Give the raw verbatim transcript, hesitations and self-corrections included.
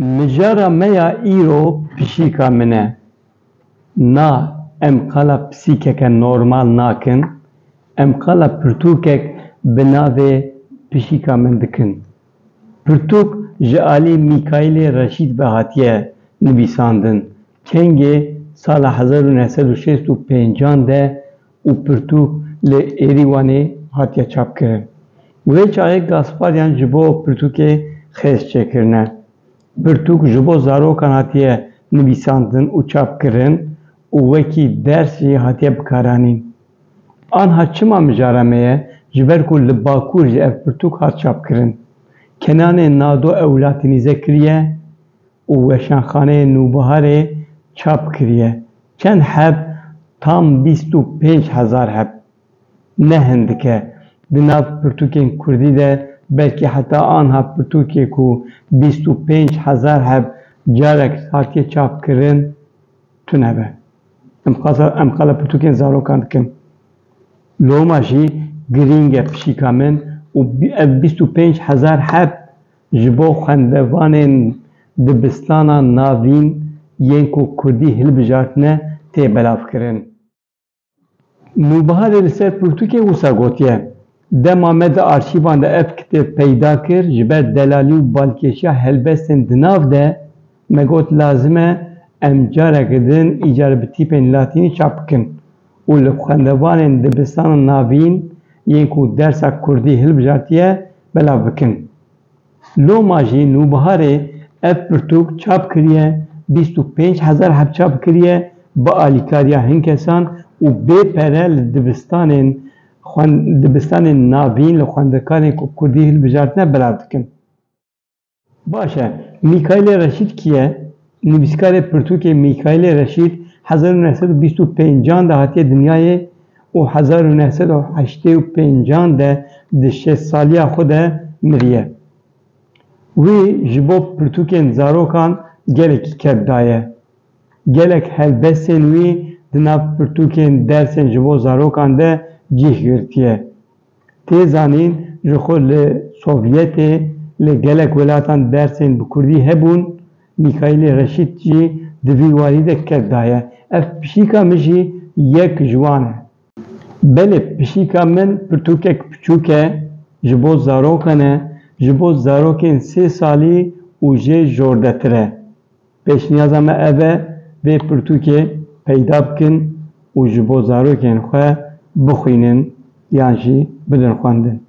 Mijara me ya îro pişîka min e. Na, em qala pisîkeke normal nakin, em qala pirtûkek bi navê pişîka min dikin. Pirtûk ji alî Mîkaîlê Reşîd ve hatiye nivîsandin. Kengê sala hezar û neh sed û şêst û pêncan de û pirtûk li Êrîwanê hatiye çapkirin. Wê çaxê Gasparyan ji bo pirtûkê xêz çêkirine. Pirtûk ji bo zarokan hatiye nivîsandin û çapkirin û wekî ders jî hatiye bikaranîn. Anha çima mijara me ye? Ji ber ku li Bakur jî ev pirtûk hat çapkirin. Kenanê Nado ew latînîze kiriye û Weşanxaneyê Nûbiharê çap kiriye. Çend heb? Tam bîst û pênc hezar heb. Ne hindik e. Di nav pirtûkên kurdî de belkî heta anha pirtûkê ku bîst û pênc hezar heb carek hatiye çapkirin tune be. Em qala, em qala pirtûkên zarokan dikin. Loma jî girîng e pişîka min û bi-, ev bîst û pênc hezar heb ji bo xwendevanên dibistana navîn yên ku kurdî hilbijartine tê belavkirin. Nûbiharê li ser pirtûkê wisa gotiye, Dema me di arşîvan de ev kitêb peyda kir, ji ber delalî û balkêşiya helbestên di nav de, me got lazim e em careke din îcar bi tîpên latînî çap bikin û li xwendevanên dibistana navîn yên ku dersa kurdî hilbijartiye belav bikin. Loma jî Nûbiharê ev pirtûk çap kiriye, bîst û pênc hezar heb çap kiriye, bi alîkariya hin kesan û bê pere li dibistanên xwen-, dibistanên navîn li xwendekarên ku kurdî hilbijartine belav dikin. Baş e, Mîkaîlê Reşîd kî ye? Nivîskarê pirtûkê Mîkaîlê Reşîd hezar û neh sed û bîst û pêncan de hatiye dinyayê û hezar û neh sed û heştê û pêncan de di şêst saliya xwe de miriye. Wî ji bo pirtûkên zarokan gelekî ked daye. Gelek helbestên wî di nav pirtûkên dersên ji bo zarokan de cih girtiye. Tê zanîn, ji xwe li Sovyetê, li gelek welatan dersên bi kurdî hebûn, Mîkaîlê Reşîd jî di vî warî de ked daye. Ev pişîka min jî yek ji wan e. Belê, pişîka min pirtûkek piçûk e, ji bo zarokan e, ji bo zarokên sê salî û jê jordetir e. Pêşniyaza me ev e, vê pirtûkê peyda bikin û ji bo zarokên xwe bixwînin yan jî bidin xwendin.